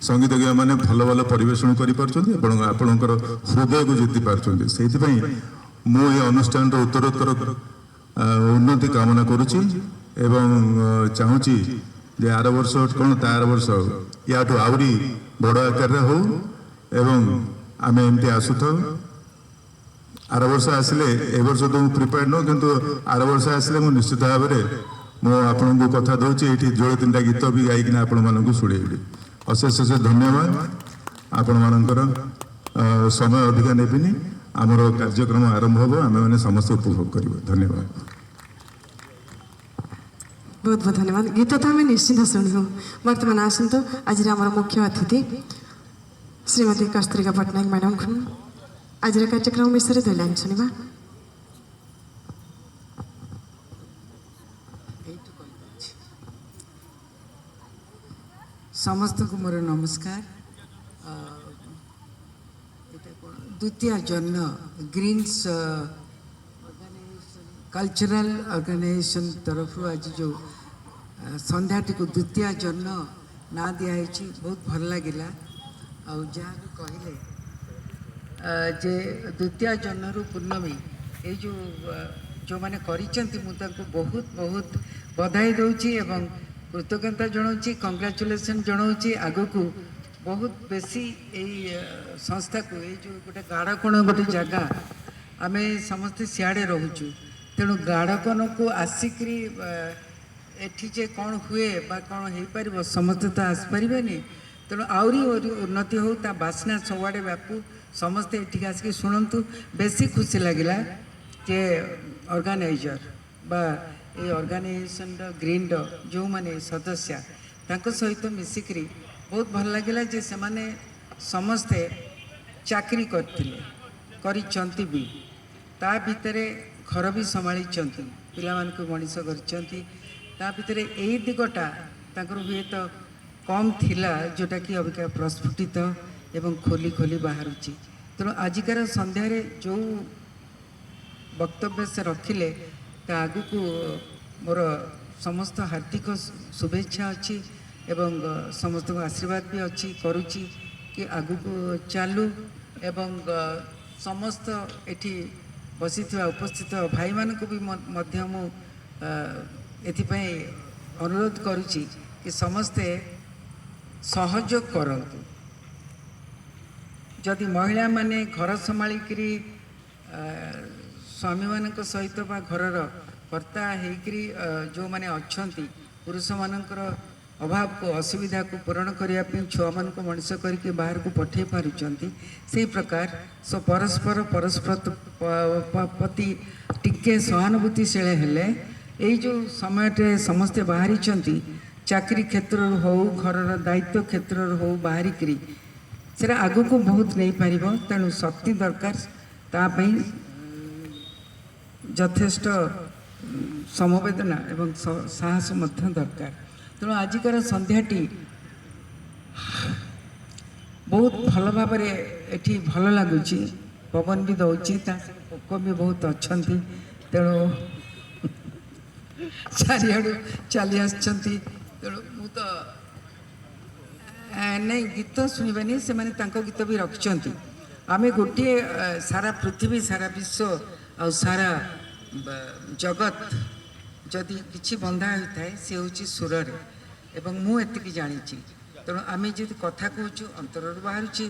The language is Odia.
ସଙ୍ଗୀତଜ୍ଞମାନେ ଭଲ ଭଲ ପରିବେଷଣ କରିପାରୁଛନ୍ତି ଏବଂ ଆପଣଙ୍କର ହୃଦୟକୁ ଜିତି ପାରୁଛନ୍ତି। ସେଇଥିପାଇଁ ମୁଁ ଏ ଅନୁଷ୍ଠାନର ଉତ୍ତରୋତ୍ତର ଉନ୍ନତି କାମନା କରୁଛି ଏବଂ ଚାହୁଁଛି ଯେ ଆର ବର୍ଷ କ'ଣ, ତା ଆର ବର୍ଷ ୟାଠୁ ଆହୁରି ବଡ଼ ଆକାରରେ ହଉ ଏବଂ ଆମେ ଏମିତି ଆସୁଥାଉ। ଆର ବର୍ଷ ଆସିଲେ, ଏ ବର୍ଷ ତ ମୁଁ ପ୍ରିପେୟାର୍ଡ ନୁହଁ, କିନ୍ତୁ ଆର ବର୍ଷ ଆସିଲେ ମୁଁ ନିଶ୍ଚିତ ଭାବରେ ମୁଁ ଆପଣଙ୍କୁ କଥା ଦେଉଛି, ଏଇଠି ଯୋଡ଼େ ତିନିଟା ଗୀତ ବି ଗାଇକିନା ଆପଣମାନଙ୍କୁ ଶୁଣେଇବି। ଅଶେଷ ଅଶେଷ ଧନ୍ୟବାଦ। ଆପଣମାନଙ୍କର ସମୟ ଅଧିକା ନେବିନି। ଆମର କାର୍ଯ୍ୟକ୍ରମ ଆରମ୍ଭ ହେବ, ଆମେମାନେ ସମସ୍ତେ ଉପଭୋଗ କରିବୁ। ଧନ୍ୟବାଦ। ବହୁତ ବହୁତ ଧନ୍ୟବାଦ। ଗୀତ ତ ଆମେ ନିଶ୍ଚିନ୍ତ ଶୁଣିବୁ। ବର୍ତ୍ତମାନ ଆସନ୍ତୁ ଆଜିର ଆମର ମୁଖ୍ୟ ଅତିଥି ଶ୍ରୀମତୀ କସ୍ତୁରିକା ପଟ୍ଟନାୟକ ମ୍ୟାଡ଼ାମଙ୍କୁ ଆଜିର କାର୍ଯ୍ୟକ୍ରମ ବିଷୟରେ ଦୁଇ ଲାଇନ୍ ଶୁଣିବା। ଏଇଠୁ କହିଦେଉଛି। ସମସ୍ତଙ୍କୁ ମୋର ନମସ୍କାର। ଏଇଟା କ'ଣ, ଦ୍ୱିତୀୟ ଜହ୍ନ ଗ୍ରୀନ୍ସ କଲଚରାଲ ଅର୍ଗାନାଇଜେସନ୍ ତରଫରୁ ଆଜି ଯେଉଁ ସନ୍ଧ୍ୟାଟିକୁ ଦ୍ୱିତୀୟ ଜହ୍ନ ନାଁ ଦିଆହେଇଛି, ବହୁତ ଭଲ ଲାଗିଲା। ଆଉ ଯାହା ବି କହିଲେ ଯେ ଦ୍ୱିତୀୟ ଜହ୍ନରୁ ପୂର୍ଣ୍ଣମୀ, ଏଇ ଯେଉଁମାନେ କରିଛନ୍ତି, ମୁଁ ତାଙ୍କୁ ବହୁତ ବହୁତ ବଧାଇ ଦେଉଛି ଏବଂ କୃତଜ୍ଞତା ଜଣାଉଛି, କଂଗ୍ରାଚୁଲେସନ୍ ଜଣାଉଛି। ଆଗକୁ ବହୁତ ବେଶୀ ଏଇ ସଂସ୍ଥାକୁ, ଏଇ ଯେଉଁ ଗୋଟେ ଗାଡ଼କଣ ଗୋଟେ ଜାଗା, ଆମେ ସମସ୍ତେ ସିଆଡ଼େ ରହୁଛୁ, ତେଣୁ ଗାଡ଼କଣକୁ ଆସିକରି ଏଠି ଯେ କ'ଣ ହୁଏ ବା କ'ଣ ହେଇପାରିବ, ସମସ୍ତେ ତ ଆସିପାରିବେନି। ତେଣୁ ଆହୁରି ଉନ୍ନତି ହଉ, ତା ବାସ୍ନା ସବୁଆଡ଼େ ବ୍ୟାପୁ, ସମସ୍ତେ ଏଠିକି ଆସିକି ଶୁଣନ୍ତୁ। ବେଶୀ ଖୁସି ଲାଗିଲା ଯେ ଅର୍ଗାନାଇଜର ବା ଏଇ ଅର୍ଗାନାଇଜେସନର ଗ୍ରୀନର ଯେଉଁମାନେ ସଦସ୍ୟ, ତାଙ୍କ ସହିତ ମିଶିକରି ବହୁତ ଭଲ ଲାଗିଲା ଯେ ସେମାନେ ସମସ୍ତେ ଚାକିରି କରିଥିଲେ, କରିଛନ୍ତି ବି, ତା ଭିତରେ ଘର ବି ସମ୍ଭାଳିଛନ୍ତି, ପିଲାମାନଙ୍କୁ ମଣିଷ କରିଛନ୍ତି। ତା ଭିତରେ ଏଇ ଦିଗଟା ତାଙ୍କର ହୁଏତ କମ୍ ଥିଲା, ଯେଉଁଟାକି ଅବିକା ପ୍ରସ୍ଫୁଟିତ ଏବଂ ଖୋଲି ଖୋଲି ବାହାରୁଛି। ତେଣୁ ଆଜିକାର ସନ୍ଧ୍ୟାରେ ଯେଉଁ ବକ୍ତବ୍ୟ ସେ ରଖିଲେ, ତା ଆଗକୁ ମୋର ସମସ୍ତ ହାର୍ଦ୍ଦିକ ଶୁଭେଚ୍ଛା ଅଛି ଏବଂ ସମସ୍ତଙ୍କୁ ଆଶୀର୍ବାଦ ବି ଅଛି, କରୁଛି କି ଆଗକୁ ଚାଲୁ। ଏବଂ ସମସ୍ତ ଏଠି ବସିଥିବା ଉପସ୍ଥିତ ଭାଇମାନଙ୍କୁ ବି ମଧ୍ୟ ମୁଁ ଏଥିପାଇଁ ଅନୁରୋଧ କରୁଛି କି ସମସ୍ତେ ସହଯୋଗ କରନ୍ତୁ। ଯଦି ମହିଳାମାନେ ଘର ସମ୍ଭାଳିକିରି ସ୍ୱାମୀମାନଙ୍କ ସହିତ ବା ଘରର କର୍ତ୍ତା ହେଇକିରି ଯେଉଁମାନେ ଅଛନ୍ତି, ପୁରୁଷମାନଙ୍କର ଅଭାବକୁ ଅସୁବିଧାକୁ ପୂରଣ କରିବା ପାଇଁ ଛୁଆମାନଙ୍କୁ ମଣିଷ କରିକି ବାହାରକୁ ପଠାଇ ପାରୁଛନ୍ତି, ସେଇ ପ୍ରକାର ପରସ୍ପର ପରସ୍ପର ପ୍ରତି ଟିକେ ସହାନୁଭୂତିଶୀଳ ହେଲେ, ଏଇ ଯେଉଁ ସମୟରେ ସମସ୍ତେ ବାହାରିଛନ୍ତି, ଚାକିରି କ୍ଷେତ୍ରରୁ ହଉ, ଘରର ଦାୟିତ୍ୱ କ୍ଷେତ୍ରରୁ ହଉ, ବାହାରିକିରି ସେଟା ଆଗକୁ ବହୁତ ନେଇପାରିବ। ତେଣୁ ଶକ୍ତି ଦରକାର, ତା ପାଇଁ ଯଥେଷ୍ଟ ସମବେଦନା ଏବଂ ସାହସ ମଧ୍ୟ ଦରକାର। ତେଣୁ ଆଜିକାର ସନ୍ଧ୍ୟାଟି ବହୁତ ଭଲ ଭାବରେ ଏଠି ଭଲ ଲାଗୁଛି, ପବନ ବି ଦେଉଛି, ତା ସାଙ୍ଗେ ପୋକ ବି ବହୁତ ଅଛନ୍ତି, ତେଣୁ ଚାରିଆଡ଼ୁ ଚାଲି ଆସିଛନ୍ତି। ତେଣୁ ମୁଁ ତ ନାଇଁ, ଗୀତ ଶୁଣିବାନି, ସେମାନେ ତାଙ୍କ ଗୀତ ବି ରଖିଛନ୍ତି। ଆମେ ଗୋଟିଏ ସାରା ପୃଥିବୀ, ସାରା ବିଶ୍ୱ ଆଉ ସାରା ଜଗତ ଯଦି କିଛି ବନ୍ଧା ହୋଇଥାଏ, ସେ ହେଉଛି ସୁରରେ, ଏବଂ ମୁଁ ଏତିକି ଜାଣିଛି। ତେଣୁ ଆମେ ଯଦି କଥା କହୁଛୁ, ଅନ୍ତରରୁ ବାହାରୁଛି।